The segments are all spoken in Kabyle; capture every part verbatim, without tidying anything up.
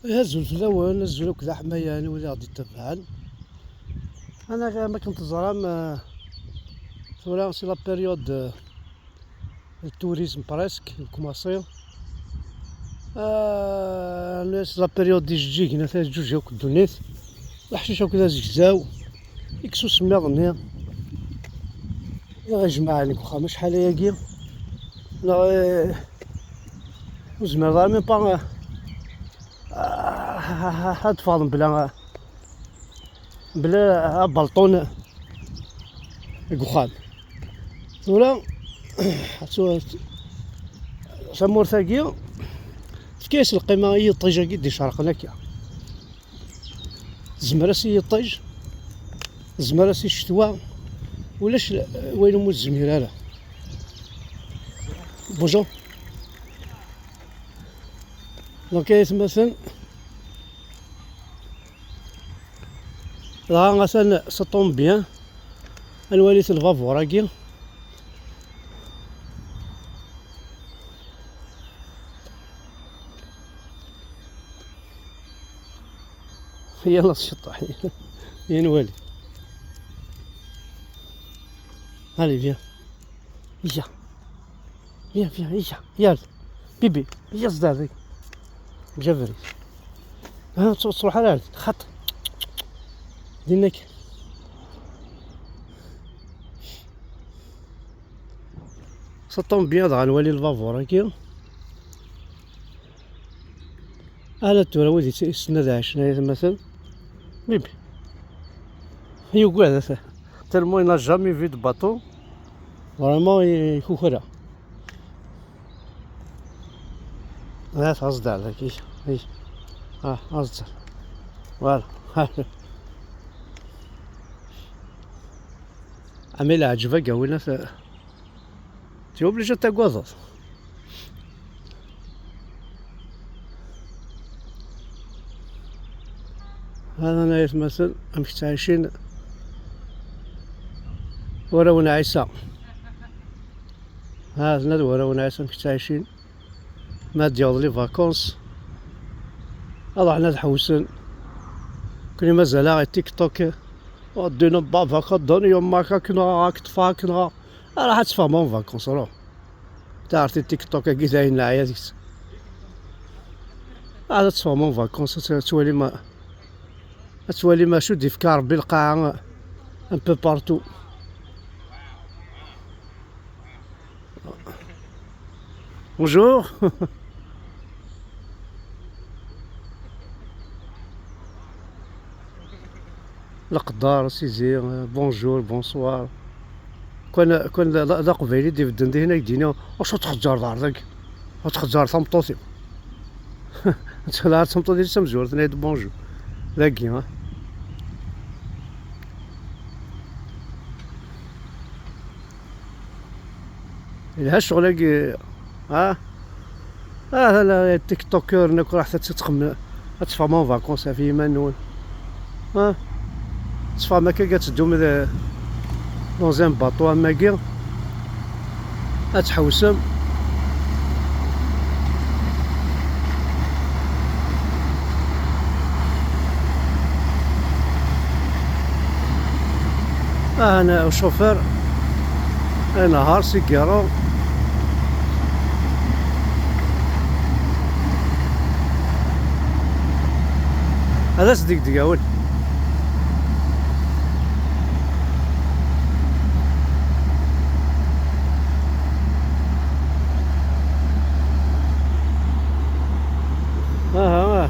Azul fell-awen, azul akk d aḥmayan wid i ɣ-d-ittabaɛen. Ana, am akken teẓram, eh, tura c'est la période, eh, de tourisme presque, nekk Maṣi. Ah, c'est la période d ijeǧǧigen, ata teǧǧuǧeg akk ddunit. Leḥcic akk d azegzaw, ikes usemmiḍ-nni. Iɣ ijmaɛen deg uxxam acḥal ayagi. Neɣ, eh, ur zmireḍ ara même pas, eh, ah, ad teffɣeḍ mebla, mebla abalṭun deg uxxam. Tura, tamurt-agi tefka-yas lqima i yiṭij-agi d-icerqen akka. Tezmer-as i yiṭij, tezmer-as i ccetwa, ulac l-, wayen umi ur tezmir ara. Bonjour. Donc, ay atmaten, dɣa atan ça tombe bien, ad nwali lbabur-agi. Yalla ciṭṭaḥ. Yan wali. Allez, viens. Ija. Viens, viens, ija. Yal. Bibi, ija sdar deg. Jabri. Ha, ttru-, ttruḥ ara ar xaṭ. Dinna kan. Ça tombe bien, dɣa nwali lbabur-agi. Ala tura wid yessenna ad ɛicen ay atmaten. Bibi. Yugad, ata. Tellement il n'a jamais vu de bateau. Vraiment, ikukra. Ah, aẓ-d ar daki. Ah, aẓ-d. Voilà. Ami leɛǧeb-agi a winat. Tu es obligé ad tagadeḍ. Hada ay atmaten amek ttɛicin warraw n Ɛisa. Hada ad warraw n Ɛisa amek ttɛicin. Ma d-yaweḍ les vacances, ad ruḥen ad ḥewsen. Kuni mazal-aɣ i TikTok. Ur ddin baba, ka ddun yemma, ka kneɣ, ka ṭṭfeɣ, ka kneɣ. Ruḥ ad teffɣem en vacances, ruḥ. Taɛreft i TikTok-agi d ayen neɛya deg-s. Ad teffɣem en vacances, ad twalim, ad twalim acu d-ifka Rebbi lqaɛa un peu partout. Bonjour. Leqder, sizi, bonjour, bonsoir. Kwan, kwan d, d, d aqbayli d-ibedden dihin, ak-d-yini, "Acu txeǧǧreḍ ar dagi? Ur txeǧǧer tameṭṭut-iw." Netta la tameṭṭut-is tamezwarut, tenna-yi-d, "Bonjour." Dagi, ha? Yelha ccɣel-agi, ha? Ah, la, la, TikToker, nekk raḥet ad txemmem, ad teffɣem en vacances ɣef yiman-nwen. Ha? Teffɣem akka, ad teddum d, dans un bateau am wagi, ad tḥewsem. Ahna ucufur inehher s igiṛu. Ad as-degdeg awal. Aha, ah.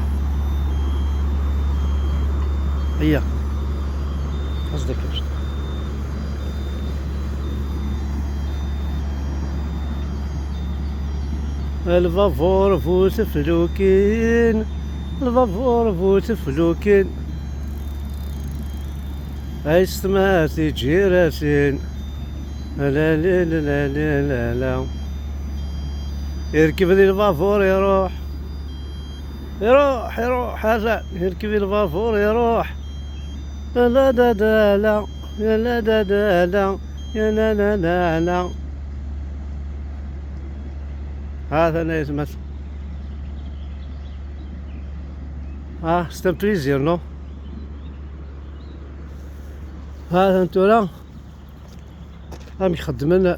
Iya. Qasdek anect-a. Lbabur bu teflukin, lbabur bu teflukin. Ay s tmart iǧiratin. La, la, la. Irkeb di lbabur, iruḥ. Iruḥ, iruḥ, atan irkeb i lbabur, iruḥ. La, la, la, la, la, la, la, la, la, la, la, la. Atan ay atmaten. Ah, c'est un plaisir, non? Ha-t-an tura amek xeddmen.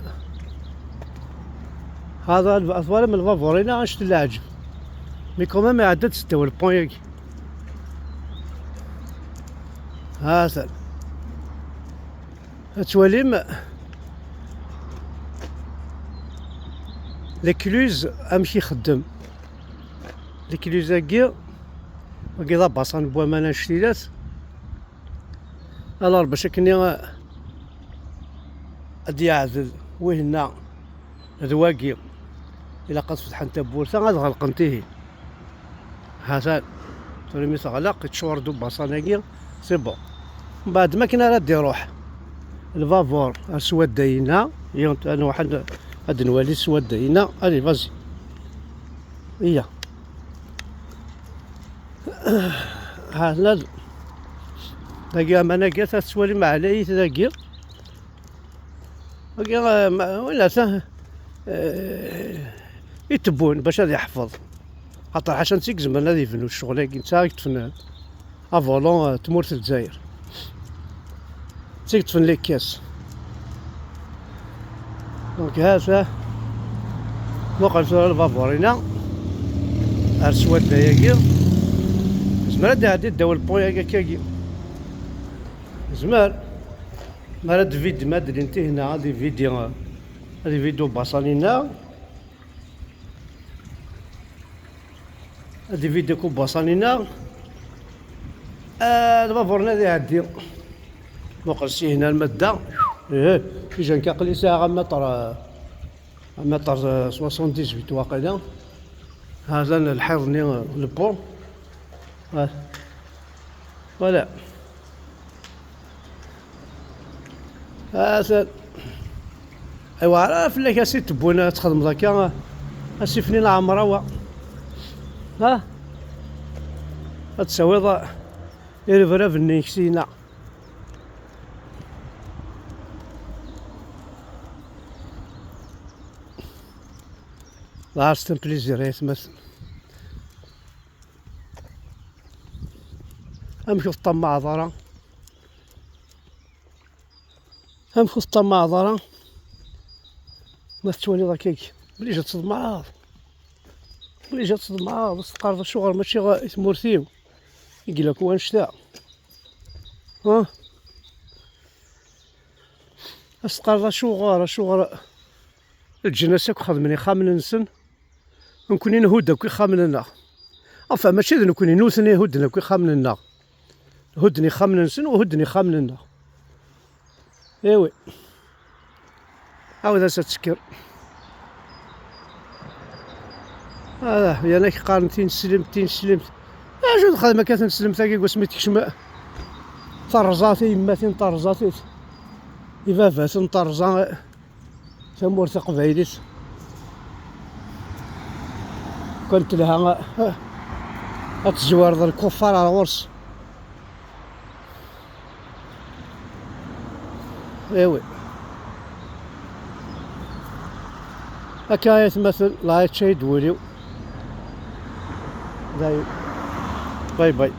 Hada twalam lbabur-ina anect n leɛǧeb. Mais quand même iɛedda-d seddaw le pont-agi. Ha-t-an. Ad twalim l'écluse amek ixeddem. L'écluse-agi, wagi d abaṣan n waman anect-ilat. Alors bac akken ad d-yeɛdel wihenna d wagi, ilaq ad fetḥen tawwurt-a, ad ɣelqent ihi. Ha-t-an. Tura mi teɣleq, ittcur-d ubaṣan-agi, c'est bon. Mbeɛd, ma akken ara d-iruḥ lbabur ar swadda-ina, ad nruḥ ad, ad nwali swadda-ina. Allez, vas-y. Iya. Ha-t-an. Dagi aman-agi, ad tettwalim ɛlayit dagi. Wagi, eh, ma-, wala ta, eh, itewwun bac ad yeḥfeḍ. Xaṭer ḥaca netta i izemren ad yebnu ccɣel-agi, netta i yeṭṭfen avolon, eh, tmurt n Lezzayer. Netta i yeṭṭfen les caisses. Donc, ha-t-a, muqel tura lbabur-ina ar swadda-agi. Yezmer ad iɛeddi ddaw le pont-agi akkagi. Yezmer. Mi ara d-videm ad d-lint ihna, ad ividi, ad ividi ubaṣan-inna. Ad ividi akk ubaṣan-inna. Ah, lbabur-nni ad iɛeddi. Muqel si hna alma d da. Ih, ijan aql-i sɛiɣ amaṭer, amaṭer, euh, soixante-dix-huit waqila. Ha-t-an lḥiḍ-nni, euh, le pont. Ah. Voilà. Ha-t-an. Aywa, ara fell-ak a si Tebwin ad txedmeḍ akka, asif-nni n Ɛemrawa. Ha? Ad tsawiḍ irebrab-nni-ik syin-a. Lɛerṣ n plaisir ay atmaten. Amek ur teṭṭamaɛeḍ ara? Amek ur teṭṭamaɛeḍ ara? Ma tettwaliḍ akkagi, mliǧ ad tḍemɛeḍ. Mliǧ ad tḍemɛeḍ, ad s-teqqareḍ acuɣer mačči i tmurt-iw i yella akk wannect-a. Ha? Ad s-teqqareḍ acuɣer, acuɣer leǧnas akk xedmen ixxamen-nsen, nekkni nhudd akk ixxamen-nneɣ. Enfin, mačči d nekkni, nutni hudden akk ixxamen-nneɣ. Hudden ixxamen-nsen u hudden ixxamen-nneɣ. Iwi. Ɛawed-as ad tekker. Ah, yan ak qqaren tineslemt, tineslemt. Acu texdem akka tneslemt-agi deg wasmi tekcem tarẓat i yemma-tin, tarẓat i, i baba-ten, tarẓa tamurt taqbaylit. Kan telha ad tezwareḍ lkuffar ar ɣur-s. Iwi. Akka ay atmaten, lɛayečča i ddwul-iw. Dayen. Bye bye.